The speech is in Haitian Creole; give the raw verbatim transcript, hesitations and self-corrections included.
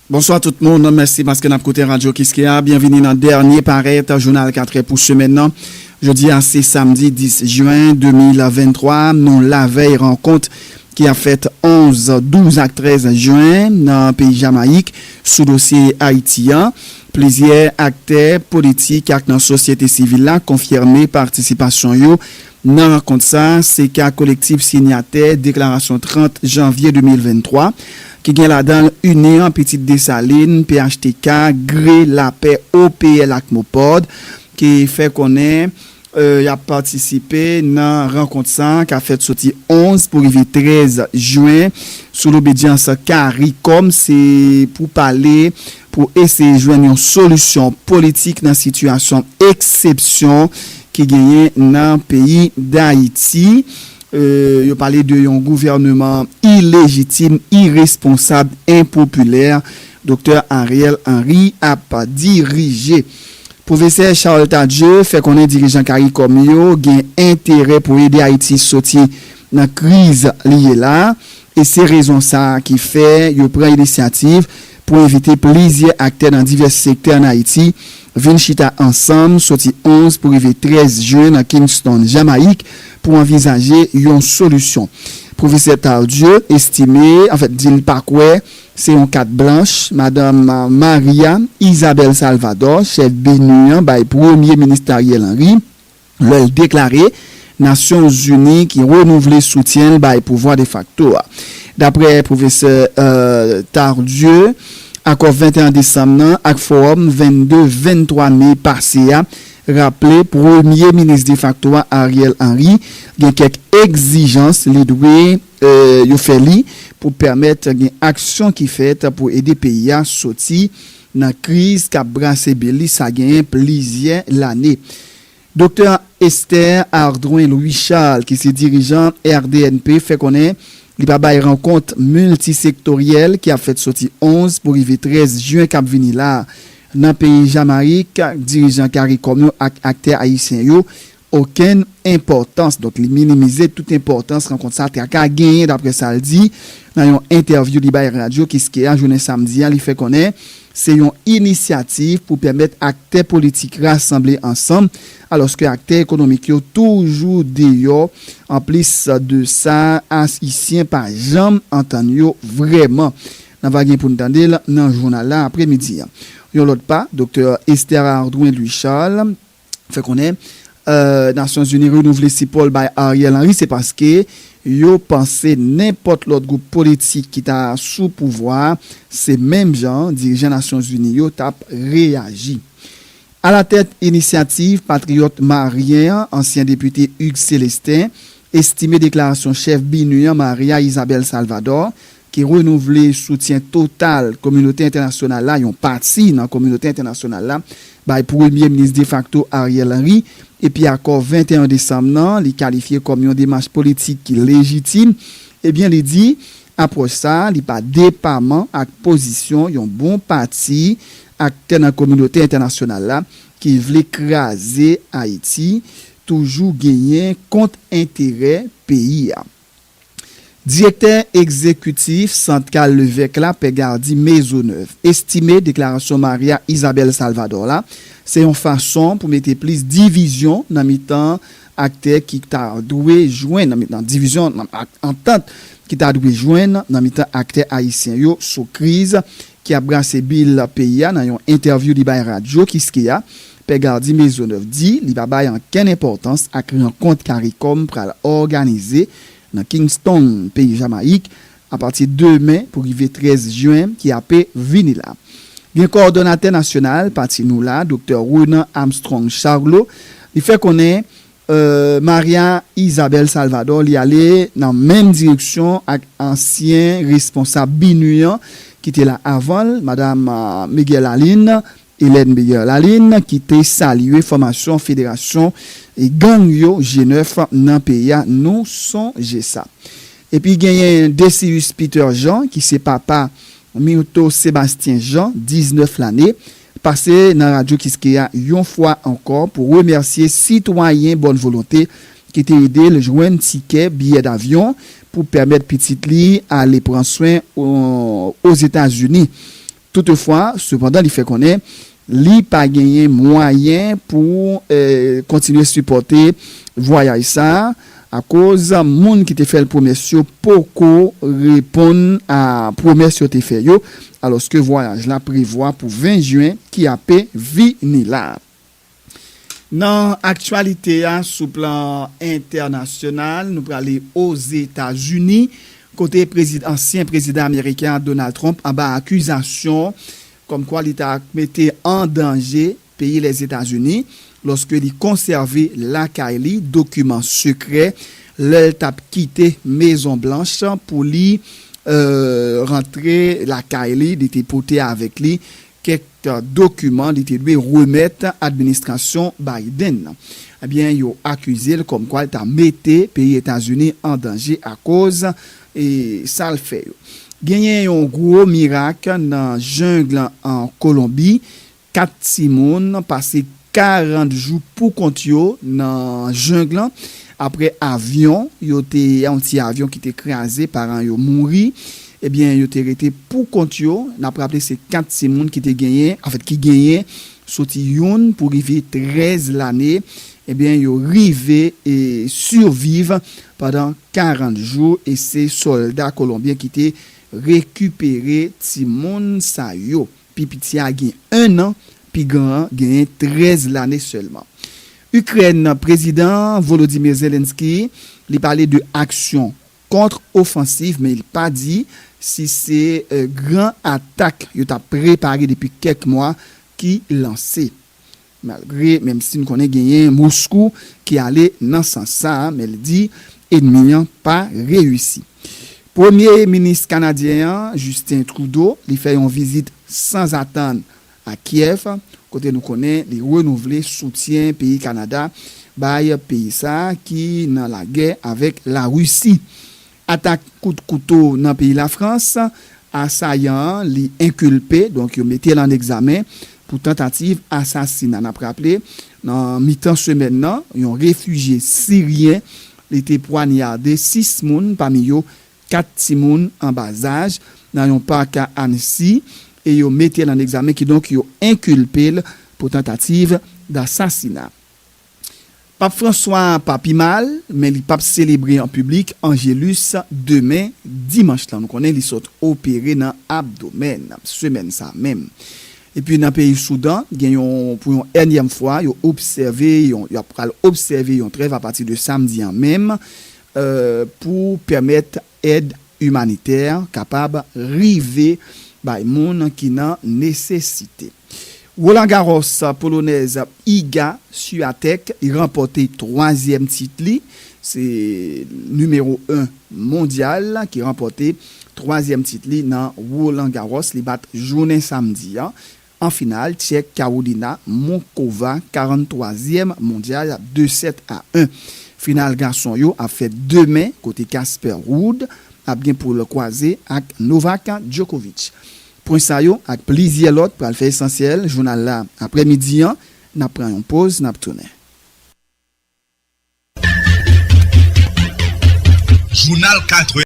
Bonswa tout moun, mèsi paske n ap koute Radyo Kiskeya. Byenvini nan dènye parèt jounal katrè pou semèn nan. Jodi a se samdi dis jen de mil venntwa, nou lavèy rankont ki ap fèt onz, douz ak trèz jen nan peyi Jamayik sou dosye Ayiti an. Plizyè aktè politik ak nan sosyete sivil la konfime patisipasyon yo nan rankont sa. Se ka kolektif sinyatè deklarasyon trant janvye de mil venntwa, ki gen ladan l Inyan Pitit Desalin, P H T K, Gre, Lapè, O P L ak Mopod, ki fè konnen, e, y ap patisipe nan rankont sa a k ap fèt soti onz pou rive trèz jen sou lobedyans Karikòm. Se pou pale, pou eseye jwenn yon solisyon politik nan sitiyasyon eksepsyon ki genyen nan peyi Dayiti. E, yo pale de yon gouvènman ilejitim, iresponsab, enpopilè, Doktè Ariel Henry ap dirije. Pwofesè Charles Tardieu fè konnen dirijan Karikòm yo gen enterè pou ede Ayiti soti nan kriz li ye la, e se rezon sa a ki fè yo pran inisyativ pou envite plizyè aktè nan divès sektè ann Ayiti vin chita ansanm soti onz pou rive trèz jen nan Kingston, Jamayik, pou anvizaje yon solisyon. Pwofesè Tardieu estime, anfèt, di l pa kwè se yon kat blanch madanm Maria Isabel Salvador, chèf BINUH an, bay Premye Minis Ariel Henry, lè l deklare Nasyonzini ki renouvle soutyen l bay pouvwa defakto a. Daprè pwofesè, e, Tardieu, akò venteyen desanm nan ak fowòm vennde venntwa me pase a raple Premye Minis defakto a, Ariel Henry, gen kèk egzijans li dwe, e, yo fè li pou pèmèt gen aksyon ki fèt pou ede peyi a soti nan kriz k ap brase bil li sa genyen plizyè lane. Doktè Esther Ardouin Louis Charles, ki se dirijan R D N P, fè konnen li pa bay rankont miltisektoryèl ki ap fèt soti onz pou rive trèz jen k ap vini la a nan peyi Jamayik, dirijan Karikòm yo ak aktè ayisyen yo okenn enpòtans. Donk, li minimize tout enpòtans rankont sa ta ka genyen, daprè sa l di nan yon entèvyou li bay Radyo Kiskeya jounen samdi a. Li fè konnen se yon inisyativ pou pèmèt aktè politik rasanble ansanm, alòske aktè ekonomik yo toujou deyò. Anplis de sa, Ayisyen pa janm antann yo vrèman. N a va gen pou n tande l nan jounal la apremidi a. Yon lòt pa, Doktè Esther Ardouin Louis Charles fè konnen, e, Nasyonzini renouvle sipò l bay Ariel Henry, se paske yo panse nenpòt lòt gwoup politik ki ta sou pouvwa a, se menm jan dirijan Nasyonzini yo t ap reyaji. Alatèt Inisyativ Patriyòt Maryen an, ansyen depite Hugues Célestin estime deklarasyon chèf BINUH an, Maria Isabel Salvador, ki renouvle soutyen total kominote entènasyonal la, yon pati nan kominote entènasyonal la, bay Premye Minis defakto Ariel Henry, epi akò venteyen desanm nan, li kalifye kòm yon demach politik ki lejitim, ebyen, li di, apwòch sa a, li pa depaman ak pozisyon yon bon pati aktè nan kominote entènasyonal la ki vle kraze Ayiti, toujou genyen kont enterè peyi a. Direktè egzekitif Santral Levèk la, Pè Gardy Maisonneuve, estime deklarasyon Maria Isabel Salvador la se yon fason pou mete plis divizyon nan mitan aktè ki ta dwe jwenn, nan mitan divizyon, nan ak antant ki ta dwe jwenn nan mitan aktè ayisyen yo sou kriz ki ap brase bil peyi a. Nan yon entèvyou li bay Radyo Kiskeya, Pè Gardy Maisonneuve di li pa bay ankenn enpòtans ak rankont Karikòm pral òganize nan Kingston, peyi Jamayik, apati demen pou rive trèz jen ki ape vini la. Gen kowòdonatè nasyonal pati nou la, Doktè Renan Armstrong Charlot, li fè konnen, e, Maria Isabel Salvador, li ale nan menm direksyon ak ansyen responsab BINUH an ki te la avan l, Madam, e, Meguerlaline, Hélène Meguerlaline, ki te salye fòmasyon federasyon gang yo, G nèf, nan peyi a. Nou sonje sa. Epi genyen Decius Peter Jean, ki se papa Myrtho Sébastien Jean, diznèf lane, pase nan Radyo Kiskeya yon fwa ankò pou remèsye sitwayen bòn volonte ki te ede l jwenn tikè biyè davyon pou pèmèt pitit li ale pran swen o-, Ozetazini. Toutefwa, sepandan, li fè konnen li pa genyen mwayen pou, eh, kontinye sipòte vwayaj sa a, akoz moun ki te fè l pwomès yo poko reponn a pwomès yo te fè yo, alòske vwayaj la prevwa pou ven jen ki ape vini la. Nan aktyalite a, sou plan entènasyonal, nou prale Ozetazini, kote prezid-, ansyen prezidan ameriken an, Donald Trump, anba akizasyon kòmkwa li ta mete an danje peyi Lèzetazini lòske li konsève lakay li dokiman sekrè lè l t ap kite Mezon Blanch pou li, eh, rantre lakay li. Li te pote avèk li kèk dokiman li te dwe remèt administrasyon Biden nan. Ebyen, yo akize l kòmkwa l ta mete peyi Etazini an danje akoz, e, sa l fè yo. Genyen yon gwo mirak nan jeng lan an Kolonbi. Kat timoun pase karant jou pou kont yo nan jeng lan, apre avyon, yo te, yon ti avyon ki te kraze, paran yo mouri. Ebyen, yo te rete pou kont yo. N ap raple, se kat timoun ki te genyen, anfèt, ki genyen soti youn pou rive trèz lane. Ebyen, yo rive e siviv pandan karant jou, e se sòlda kolonbyen ki te rekipere timoun sa yo. Pi piti a gen en an, pi gran an genyen trèz lane sèlman. Ikrèn, Prezidan Volodymyr Zelensky, li pale de aksyon kont-ofansiv, men li pa di si se, eh, gran atak yo t ap prepare depi kèk mwa ki lanse. Malgre, menm si n konnen genyen Moskou ki ale nan sans sa a, men l di enmi an pa reyisi. Premye minis kanadyen an, Justin Trudeau, li fè yon vizit sanzatann a Kyèv, kote nou konnen li renouvle soutyen peyi Kanada bay peyi sa a ki nan lagè avèk Larisi. Atak kout kouto nan peyi Lafrans, asayan an, li enkilpe, donk yo mete l an egzamen pou tantativ asasina. N ap raple, nan mitan semèn nan, yon refijye siryen, li te pwanyade sis moun, pami yo kat timoun an ba zaj, nan yon pak a Annecy, e yo mete l an egzamen, kidonk yo enkilpe l pou tantativ dasasina. Pap Franswa pa pi mal, men li pap selebre an piblik Angelus demen dimanch lan. Nou konnen li sot opere nan abdomèn semèn sa menm. Epi nan peyi Soudan, gen yon, pou yon ènyèm fwa, yo obsève, yon, y ap pral obsève yon trèv apati de samdi an menm, eh, pou pèmèt èd imanitè kapab rive bay moun ki nan nesesite. Roland Garros, Polonèz Iga Swiatek, li ranpòte twazyèm tit li. Se nimewo en mondyal ki ranpòte twazyèm tit li nan Roland Garros. Li bat jounen samdi an, an final, Tchèk Karolina Muchova, karannntwazyèm mondyal, de sèt a en. Final gason yo ap fèt demen, kote Casper Ruud ap gen pou l kwaze ak Novak Djokovic. Pwen sa yo ak plizyè lòt pral fè esansyèl jounal la aprèmidi an. N ap pran yon poz, n ap tounen. Jounal katwè.